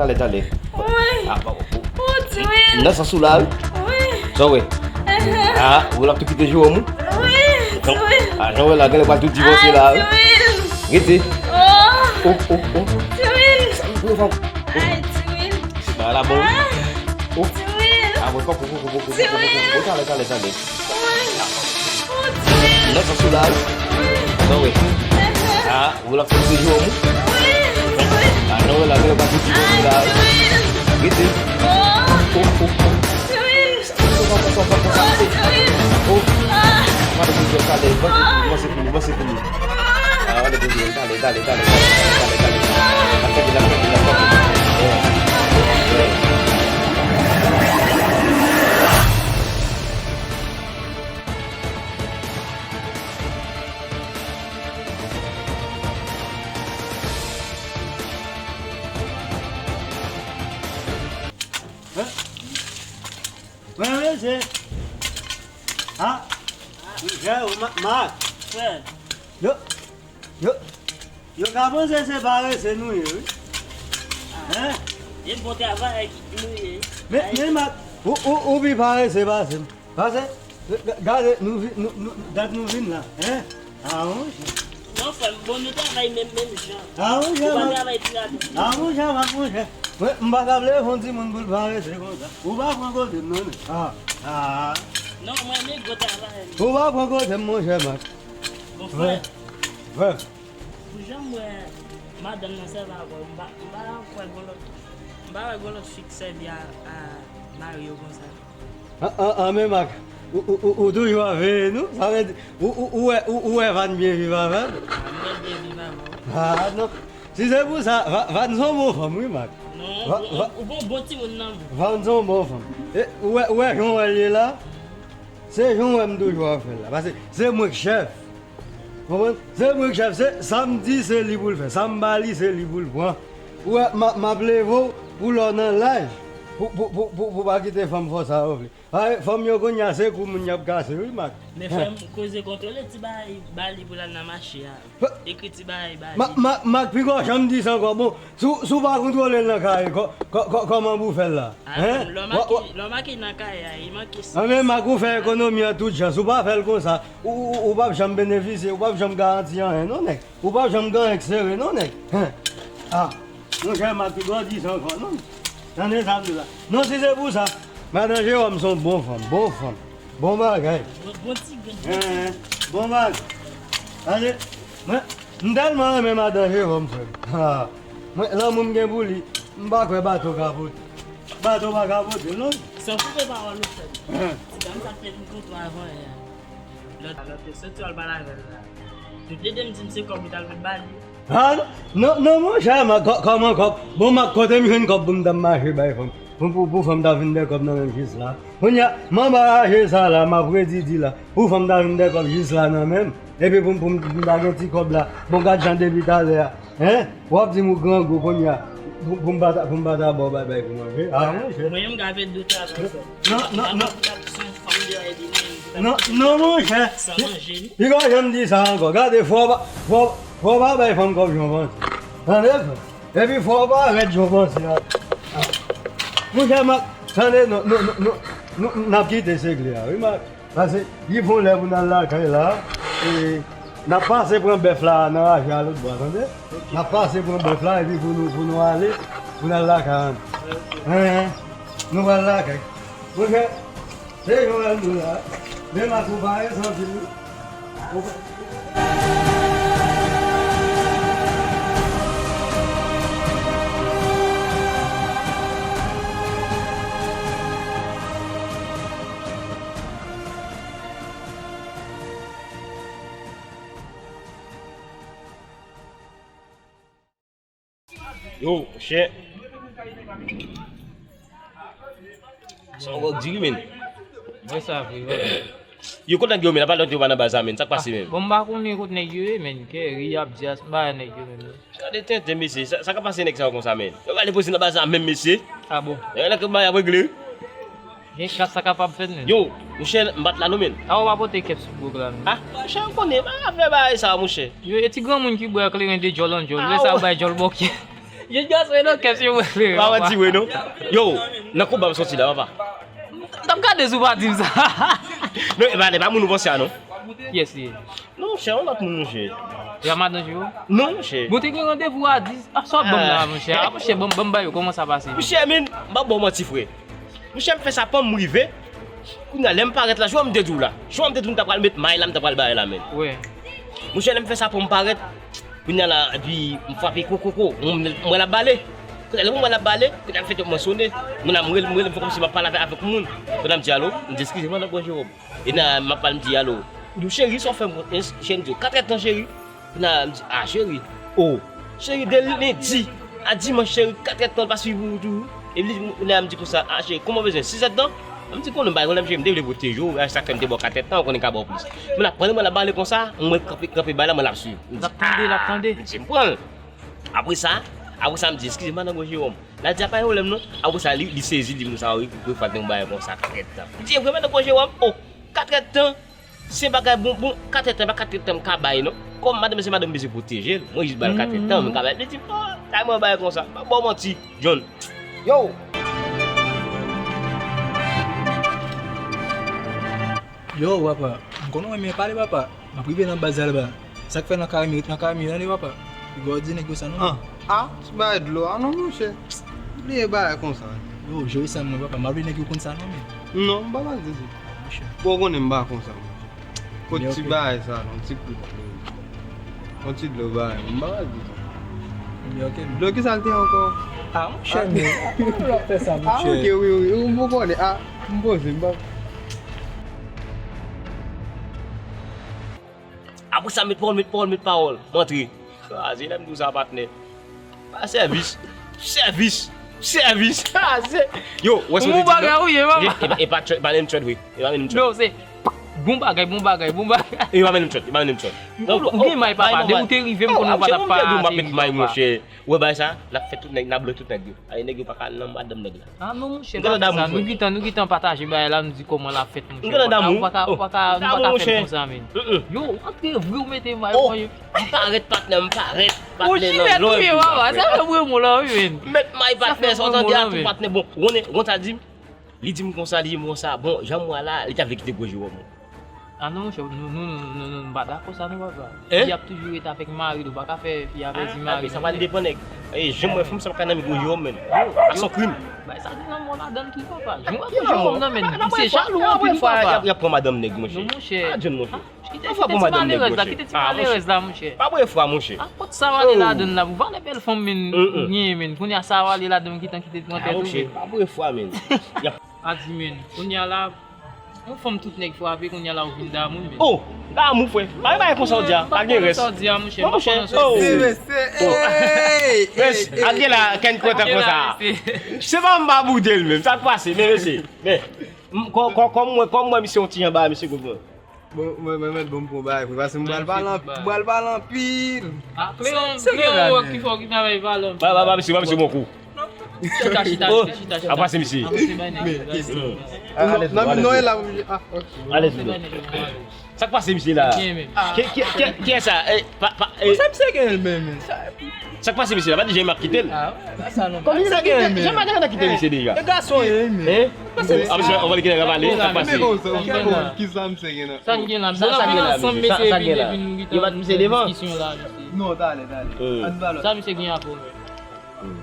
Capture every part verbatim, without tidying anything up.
Talè, talè. Wi. Ah, pa, oh, oh. Nan sans ou la, wi. Wi. Sa w wè? Ah, ou l ap tou kite jewòm ou? Wi, wi. Ah, jan w wè la, genlè pral tou divòse la, wi. Rete. Oh, oh, oh. Sa m pou fè? Ay, Tiwil. Se pa la bon. Oh. Tiwil. Ah, bon, kòk, kòk, kòk. Talè, talè, talè. Nan sans ou la, wi. Sa w wè? Ah, ou l ap fè jewòm ou? Ah, non, la, genlè pral tou divòse la, wi. Rete. Oh, oh, oh. Sa, sa, sa, sa, sa, sa, sa. Oh. Mwen se fini, mwen se fini, mwen se fini. Ah, ale, ale, ale, ale. N ap fè vin, n ap fè vin, n ap fè vin. Yeah. Yeah. Mwen, mwen, se. Ah, Jè, ou Ma-, Mak. Frè. Yo, yo, yo ka panse se parese nou ye, wi. Hein? E bon travay nou ye. Men, men, Mak, ou, ou, ou pi parese pase m. Pase, g-, g-, gade, nou vi-, nou, nou, dat nou vin la, hein? Ah, monchè. Non, frè m, bon, nou travay menm, menm jan. Ah, monchè, Mak. Ou pa travay pi rapid. Ah, monchè, Mak, monchè. Mwen, m pa ta vle fè yon timoun pou l parese konsa. Ou pa pran kote m, non, non. Ah, ah. Non, mwen, men gwo travay. Ou pa pran kote m, monchè, Mak. Bon, frè. Frè. Pou jan m wè madanm nan sèvi avè w, m pa, m pa kwè gon lòt, m pa wè gon lòt fi k sèvi a, a mari yo konsa. An, an, an, men Mak, ou, ou, ou, ou toujou ap veye nou? Sa vle di, ou, ou, ou wè, ou, ou wè Van byen viv avè l? A, m wè l byen viv avè w. A, non. Si se pou sa, Va-, Van se yon bon fanm, wi, Mak. Non, Va-, ou, Va-, ou gon bon timoun nan men w. Van se yon bon fanm. E, ou wè, ou wè jan w wè l ye la? Se jan w wè m toujou ap fè l la. Paske se mwen k chèf. Konprann? Se mwen k chèf, se sa m di, se li pou l fè. Sa m ba li, se li pou l pran. Ou wè, m ap, m ap leve w pou lè w nan laj, pou, pou, pou, pou, pou w pa kite fanm fè w sa w vle. Ay, fanm yo kounye a, se kou moun y ap kase, wi, Mak. Men frè m, koze kontwole ti bagay ba li pou l al nan mache a. Ekri ti bagay ba li. Ma-, Ma-, Mak, piga w janm di sa ankò. Bon, si w, si w pa kontwole l nan kay, kò-, kò-, kò-, kòman pou w fè l la? Hein? Lè w make, lè w make nan kay a, e manke sans. Anben, Mak, ou fè ekonomi an tout jan. Si w pa fè l konsa, ou, ou, ou p ap janm benefisye, ou p ap janm garanti anyen, non, nèg. Ou p ap janm gen anyen k sere, non, nèg. Hein? Ah, monchè, Mak, piga w di sa ankò, non. Tande sa m di w la. Non, si se pou sa, madan Jewòm se yon bon fanm, bon fanm, bon bagay. Bon, bon ti grenn. Hein, bon bagay. Tande, mwen, m tèlman renmen madan Jewòm, frè m. Ah, mwen, lanmou m gen pou li, m pa kwè bato ka pote. Bato pa ka pote l, non. San koupe pawòl ou, frè m. Hein. Ti dam sa te vin kote w avan yè a. Lòt, lòt yo soti al pale avè l la. Tout lede m di m se kòb ou t al met ba li. Ah, non, non, non, monchè, Mak, kò-, kòman kòb? Bon, Mak, kote m jwenn kòb pou m t ap mache bay fanm? Pou, pou, pou fanm ta vin de kòb nan men m jis la. Kounye a, m anbaraje sa la, m ap redi di la. Pou fanm ta vin de kòb jis la nan men m. Epi pou m, pou m, pou m ta gen ti kòb la. Bon, gad jan depi talè a. Hein? W ap di m ou grangou kounye a. Pou, pou m pa ta, pou m pa ta ba w bay, bay pou manje. Ah, monchè. Mwen menm, m ka fè dout avè w, frè m. Non, non, non. M ap, m ap sou fanm deyò epi mwen menm ki pa... Non, non, monchè. San manje, wi. Piga w janm di sa ankò. Gade, fò w pa, fò, fò w pa bay fanm kòb jan w panse. Tande, frè? Epi fò w pa rèd jan w panse a. Monchè, Mak, tande, non, non, non, non, non, n ap kite segle a, wi, Mak. Paske li fon lè pou n al lakay la. E n ap pase pran bèf la nan raje a lòt bò, tande? N ap pase pran bèf la epi pou nou, pou nou ale, pou n al lakay an. Hein, nou pral lakay. Monchè, se jan w wè nou la. Men Mak ou parese anpil, wi. Ou pa- Yo, monchè. Sa w wè k di wi, menn. Vre sa, vre, vre. Yo, kot nèg yo, menn? Apa lòt yo pa nan baz la, menn? Sa k pase, menn? Bon, m pa konnen kot nèg yo ye, menn. Kèri ap di a, m pa wè nèg yo, menn. Gade tenten, mesye. Sa, sa k ap pase nèg sa yo konsa, menn? Yo prale poze nan baz la menm, mesye. A bon? Nèg la, nèg yo bay ap regle. Gen ka sa kapab fèt menm. Yo, monchè, m pa t la non, menn. A, ou pa pote kèp sou bouch la menm. Ah, monchè, m konnen, pa fè bagay sa, monchè. Yo, e ti granmoun ki bwè kleren de djòl an djòl, lè sa yo bay djòl bòkyè. Jis gason e nan kè si mwen. Pa manti vre non. Yo, nan konba m soti la, papa. M t ap gade si w pa di m sa. Non, e pa, e pa moun ou panse a non. Kiyès li ye? Non, monchè, yon lòt moun, monchè. E a madan Jero? Non, monchè. Bon, te gen randevou a dis. A, sa w ap ban m la, monchè? A, monchè, ban m, ban m ba yo, kòman sa pase? Monchè, men, m pa ba w manti, frè. Monchè, m fè sa pou m rive. Kounye a, lè m parèt la, jwè m te di w la. Jwè m te di w m ta pral met may la, m ta pral bay la, men. Wi. Monchè, lè m fè sa pou m parèt, kounye a la, epi m frape ko, ko, ko. Mwen, mwen la bale. Kounye a, lè mwen la bale, kounye a, m fè tèt mwen sonnen. Mwen la, m rele, m rele, m fè kòmsi m ap pale avèk, avèk moun. Kounye a, m di, "Alo?" M di, "Eskize m, madan Jewòm." E nan, m ap pale, m di, "Alo?" Li di, "Cheri, sa w fè m kont, cheri?" M di, "Katrèdtan, cheri." Kounye a, m di, "A, cheri." O, cheri, de lendi a dimanch, cheri, katrèdtan, l pa swiv ou tou. E li, kounye a, m di konsa, "A, cheri, kòman w bezwen? Sizèdtan?" M di, "Konnen m pa gen pwoblèm, cheri, m te vle pwoteje w, a sa k fè m te ba w katrèdtan, ou konnen ka ba w plis." Mwen la pran, mwen la bale konsa, mwen kanpe, kanpe bay la, mwen la swiv. M di, "A, m di, m pran l." Apre sa, apre sa, m di, "Eskize m, madan Jewòm." La di, "A, pa gen pwoblèm non." Apre sa, li, li sezi, li di, "Sa, wi, wi, fwa te yon bagay konsa, katrèdtan." M di, "E vre, madan Jewòm?" O, katrèdtan, se bagay bon, bon, katrèdtan, pa katrèdtan m ka bay non. Kòm madanm se madanm, m bezwen pwoteje l. Mwen jis ba l katrèdtan, m ka bay. Li di, "O, kay mwen bay konsa." M pa ba w manti, John. Yo! Yo, papa, m konnen w renmen pale, papa. M ap rive nan baz Alba. Sa k fè nan kare m, ret nan kare m, tande, papa. Piga w di nèg yo sa, non? Ah, ah, ti bagay dlo a, non, monchè. Bliye bagay konsa. Yo, jere sa mwen, papa. M ap vle nèg yo konn sa, non, men. Non, m pa pral di sa. Monchè. Bon, w konnen m pa konsa, monchè. Kot ti bagay sa, non, ti kou dlo. Yon ti dlo bagay, m pa pral di sa. Ebyen, ok, men. Dlo, ki sa l te ankò? Ah, monchè, men. Ou ap fè sa, monchè. Ah, ok, wi, wi, wi, m konnen. Ah, m poze, m pa. Apre sa, met pawòl, met pawòl, met pawòl. M antre. Kraze, lè m di w sa, patnè. Pa sèvis. Sèvis. Sèvis. Kraze. Yo, wè sa w te di m nan? Bon bagay ou ye, papa. E pa, e pa trèt, e pa menm trèt, wi. E pa menm trèt. Non, se bon bagay, bon bagay, bon bagay. E pa menm trèt, e pa menm trèt. Ou gen may, papa. Depi w te rive, m konnen w pa t ap pa sèvi, papa. Wè bagay sa, n ap fè tout nèg, n ap blo tout nèg yo. Ay, nèg yo pa ka nan madanm nèg la. Ah non, monchè, pa fè sa. Nou gentan, nou gentan pataje bagay la, nou di kòman l ap fèt, monchè. Nou gentan damou. Ou pa ka, ou pa ka, nou pa ka fè l konsa, men. Yo, antre vre, ou mete may mwen. M parèt, patnè, m parèt, patnè, nan lòl. Ou jilèt ou ye, papa. Sa fè mwen mou la, wi, men. Met may, patnè, sa w tande a tou, patnè. Bon, ou konnen, ou konn sa l di m? Li di m konsa, li di m konsa. Bon, jan m wè la, li ta vle kite gwo Jewòm. Ah non, monchè, nou, nou, nou, nou, nou pa dakò sa, non, papa. Fi ap toujou rete avèk mari l, ou pa ka fè fi a pèdi mari l. Sa pa depann nèg. E, jan m wè fanm sa pa ka nan men gwo Jewòm, men. A, se yon krim. Bay sa gen lanmò ladann tou, papa. Jan w ap Jewòm nan, men. Li se jalou anpil, papa. Y ap pran madanm nèg, monchè. Non, monchè. Ah, John, monchè. Kite, kite ti malerèz la, kite ti malerèz la, monchè. Pa bwè fwa, monchè. Ah, kot sa w ale ladann la? Valè bèl fanm, men, ou genyen, men. Kounye a sa w ale ladann, ou gentan kite pran tèt ou, men. Pa bwè fwa, men. A di, men. Kounye a la, yon fanm tout nèg frape, kounye a la ou vin damou, men. Oh, damou, frè. Pa gen bagay konsa w di a. Pa gen rès. Sa w di a, monchè. Non, monchè. Oh. Rès, ak gen la, kenn kontan konsa. Se pa m pa boude l menm. Sa k pase, men mesye. Men, kòm, kòm, kòm mwen, kòm mwen, misye yon ti jan ba, misye konprann. Bon, mwen, mwen mèt bon pou bagay, frè, paske m pral pale anp-, m pral pale anpil. Ah, Cléon, Cléon, wè ki fò ki travay pale anpil. Ba, ba, ba, misye, ba, misye, bon kou. Chita, chita, chita, chita. Apa se misye? Apa se bay nèg yo, bay nèg yo. Non, non, e la, ah, ok. Alèz, bro. Sa k pase misye la? Ki, ki, ki, kiyès sa? Eh, pa, pa, eh. Sa misye gen l menm, men. Sa k pase misye la? Pa di jan m ap kite l. Ah, wè, pa sa non. Kòm misye gen l, men. Jan madanm nan kite misye deja. E gason ye, men. Hein? Bon, a misye, on va li kite l pale, sa k pase? Kisa misye gen la? Sa n gen la? Sa, sa gen la, ansanm, mesye, epi nou gentan nan diskisyon la, mesye. Non, talè, talè. Ann pale. Sa misye gen avè w menm?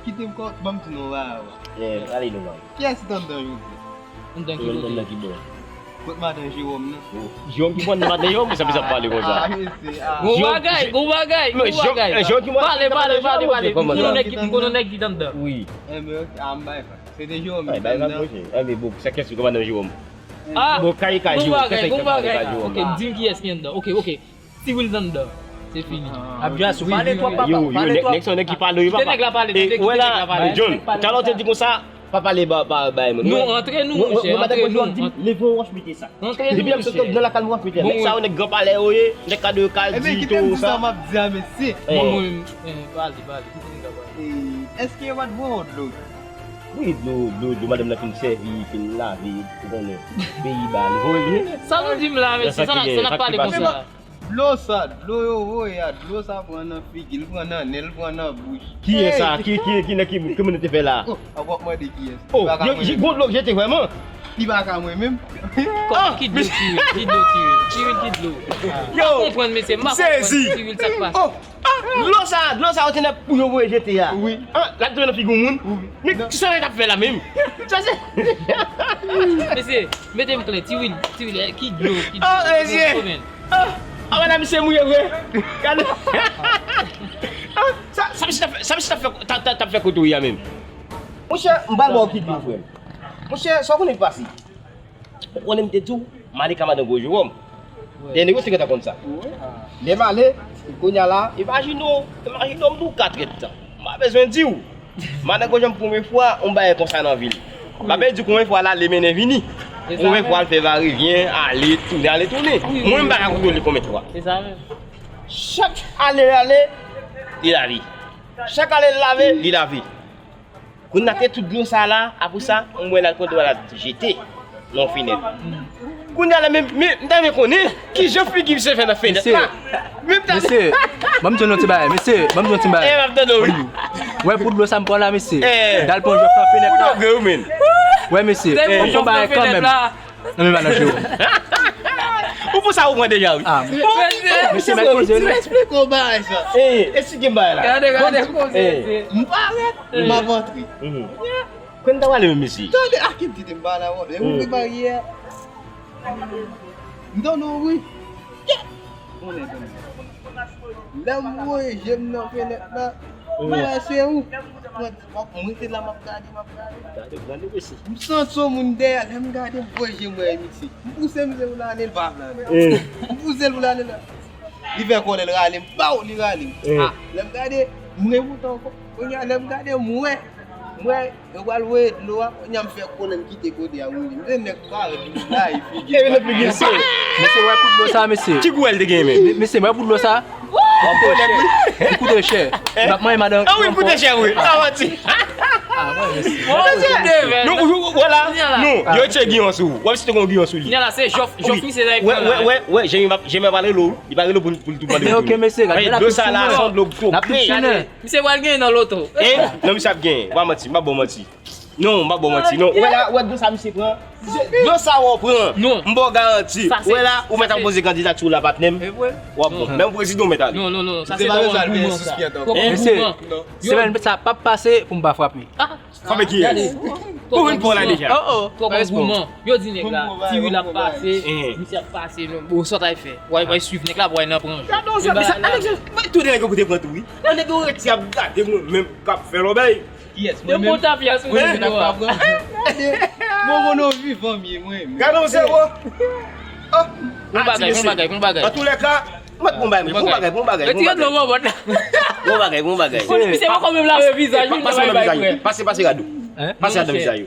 Kite m kò, ban m di non, wa, wa. Yeah, ale non, wa. Kiyès ki t anndan jodi a? Anndan ki kote? Anndan ki bò? Kot madan Jewòm nan? Jewòm ki pran madan Jewòm, sa, sa pale konsa. Ah, mesye, ah. Gon bagay, gon bagay, gon bagay. Pale, pale, pale, pale. M konnen nèg ki, m konnen nèg ki t anndan. Wi. Enben, ok, ah, m bay fwa. Se te Jewòm ki t anndan. Enben, bon, sa kiyès ki pran madan Jewòm? Ah, bon, kay, kay, gon bagay, gon bagay. Ok, di m kiyès ki anndan. Ok, ok. Ti Will t anndan. Se fini. Abdou, pale twòp, papa. Yo, yo, pale twòp. Nèg sa, nèg ki pale, yo, papa. Kite nèg la pale, tande, kite nèg la pale. John, talè w te di konsa, pa pale ba, ba, ba moun. Nou antre nou, monchè, antre nou. Leve yon wòch, mete sa. Antre nou, monchè. Depi m sot nan lakay, m wòch mete. Nèg sa yo, nèg gran palè yo ye, nèg ka de yo ka di tou sa. Ebyen, kite m di sa m ap di a, mesye. Bon, bon, pale, pale, kite nèg la pale. Èske yo pa t voye w dlo? Wi, dlo, dlo, dlo, madanm nan fin sèvi, fin lave, ou konnen. Peyi ba, li voye l vini. Sa nou di m la, mesye, sa n ap, sa n ap pale konsa la. Dlo sa, dlo yo voye a, dlo sa pran nan figi, l pran nan nen, l pran nan bouch. Kiyès sa? Ki, ki, ki nèg ki, ki moun te fè la? Oh, a w ap mande kiyès. Oh, yo, gon dlo k jete vrèman? Li pa ka mwen menm. Kòman ki dlo Tiwil? Ki dlo Tiwil? Tiwil ki dlo? Yo, m pa konprann, mesye, m pa konprann Tiwil sa k pase. Oh, ah, dlo sa, dlo sa yo te nan pou yo voye jete a. Wi. Ah, l ap tonbe nan figi yon moun. Wi. Men kisa nèg t ap fè la menm? Sa se Mesye, mete m klè, Tiwil, Tiwil, eh, ki dlo, ki dlo, ki dlo, men. Ah, ah, madanm, misye mouye vre. Gade. Ah, sa, sa misye t ap fè, sa misye t ap fè, t ap, t ap, t ap fè kote w ye a menm? Monchè, m pral ba w ki dlo, frè m. Monchè, sa w konnen k pase? Ou konnen m te di w, m ale ka madan gwo Jewòm. Dènye yo te gentan konn sa. Lè m ale, kounye a la, imajine w, imajine w, m di w kat èdtan. M pa bezwen di w. Madan gwo Jewòm, premye fwa, yon bagay konsa nan vi l. M pa bezwen di w konbyen fwa l ale mennen vini. Konbyen fwa l fè varevyen, ale, tounen, ale, tounen. Mwen, m pa ka kontwole konbyen fwa. Chak ale l ale, li lave. Chak ale l lave, li lave. Kounye a te tout dlo sa la, apre sa, m wè l al pran dlo a l al jete nan fenèt. Kounye a la, men, men, m ta renmen konnen kijan figi misye fè nan fenèt la. Men m ta... Mesye, ban m di w yon ti bagay, mesye, ban m di w yon ti bagay. Eh, m ap tande w, wi. Wè pou dlo sa m pran la, mesye. Eh. M t al pran jòf nan fenèt la. Ou dogre, wi, men. Wè, mesye, ban m pran bagay kanmenm. Non, men pa nan je w. Ou pou sa ou pran deja, wi. Ah. Mesye, mèt poze, wi. Esplike w bagay sa. Eh, esplike m bagay la. Gade, gade, koze, eh. M parèt, m ap antre. Kwen ta wale menm, mesye. Tande, a ki m kite m pa la wòb. E ouvri baryè. M tande w, wi. Lè m voye je m nan fenèt la, m wè se ou. Mwen, mwen te la, m ap gade, m ap gade. Gade, gade, mesye. M santi yon moun dèyè, lè m gade, m voye je m wè misye. M pouse misye pou l ale, l pa vle ale. Eh. M pouse l pou l ale la. Li fè kòlè, l rale m, baw, li rale m. Eh. Ah, lè m gade, m remoute ankò. Kounye a, lè m gade, m wè, m wè, yo pral voye dlo a, kounye a m fè kòlè, m kite kote a, wi. M se nèg parèt, m la, e figi. Epi nèg figi se. Mesye, wè pou dlo sa, mesye. Ki gou l te gen, men? Mesye, wè pou dlo sa. Li koute chè. Li koute chè. Li p ap manyen madan. Ah wi, li koute chè, wi. Ah, manti. Ah, mwen, mesye. Non, ou, ou, wè la. Non, yo tcheke giyon sou ou. W ap site kon giyon sou li. Kounye a la, se jòf, jòf, wi, se la. Wè, wè, wè, wè, Jemima, Jemima pral rele w. Li pa rele w pou, pou l tou pale. Men oke, mesye, gade, dlo sa la, se yon dlo gwo. N ap tounen. Misye pral genyen nan loto. Hein? Non, misye ap genyen. W ap manti, m ap ba w manti. Non, m ap ba w manti, non. Wè la, wè dlo sa misye pran. Dlo sa w pran. Non. M ba w garanti. Wè la, ou mèt ap poze kandidati w la, patnè m. W ap bon. Menm prezidan w mèt ale. Non, non, non, sa se twò gouman, sa. Twò gouman. Mesye, semèn sa p ap pase pou m pa frape. Frape kiyès? Ou vin pran la deja. Oh, oh. Twò gouman. Yo di nèg la, Tiwil ap pase, misye ap pase, non. Bon, sa w ta fè? W a, w a swiv nèg la pou w al nan pran. Gade yon sa, sa, Alex, mwen, tout nèg yo pou te pran tou, wi. Nèg yo rete ap gade mwen, menm k ap fè lòbèy. Kiyès? Mwen menm? Yo pran tapya sou nèg yo a. Gade, mwen konnen w vivan m ye, mwen. Gade yon zewo. Oh, bon bagay, bon bagay, bon bagay. Antouléka, mwen bon bagay, mwen bon bagay, bon bagay. Retire dlo bòbòt la. Bon bagay, bon bagay. Misye poko menm lave vizaj li, pase nan vizaj yo. Pase, pase rad ou. Pase rad nan vizaj yo.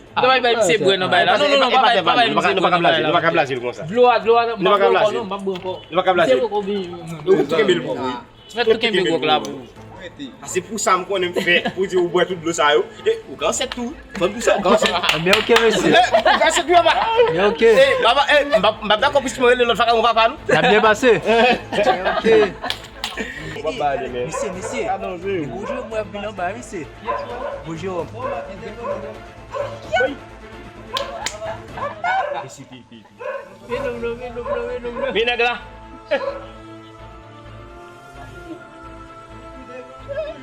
Misye bwè nan bay la. Non, non, non, pa bay, pa bay, misye bwè nan bay la. Nou pa ka blaze l konsa. Dlo a, dlo a, nou pa ka blaze l. Nou pa ka blaze l. Misye poko byen. Ou kenbe l pou ou. Mèt tou kenbe gwòg la pou ou. A se pou sa m konnen m fè, pou di ou bwè tout dlo sa yo. E ou ka ansent tou. Fò m di w sa, ou ka ansent. Ebyen, oke, mesye. Ou ka ansent wi, papa. Ebyen, oke. E, papa, e, m p ap, m p ap dakò pou Simon rele lòt fatra yon papa, non. N ap byen pase. Oke. Mesye, mesye. Gwo Jewòm mwen ap vin anba, mesye. Gwo Jewòm. Mesye, pi, pi, pi. Men nèg la.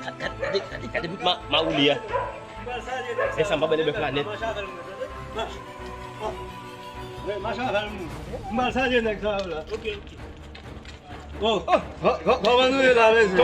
Gade, gade, gade, gade bout ma, mawouli a. E sa m pa bèl bèf la nèt. Mache avè l, m pral salye nèg sa yo la. Oke, oke. Oh, oh, oh, kòman nou ye la, mesye?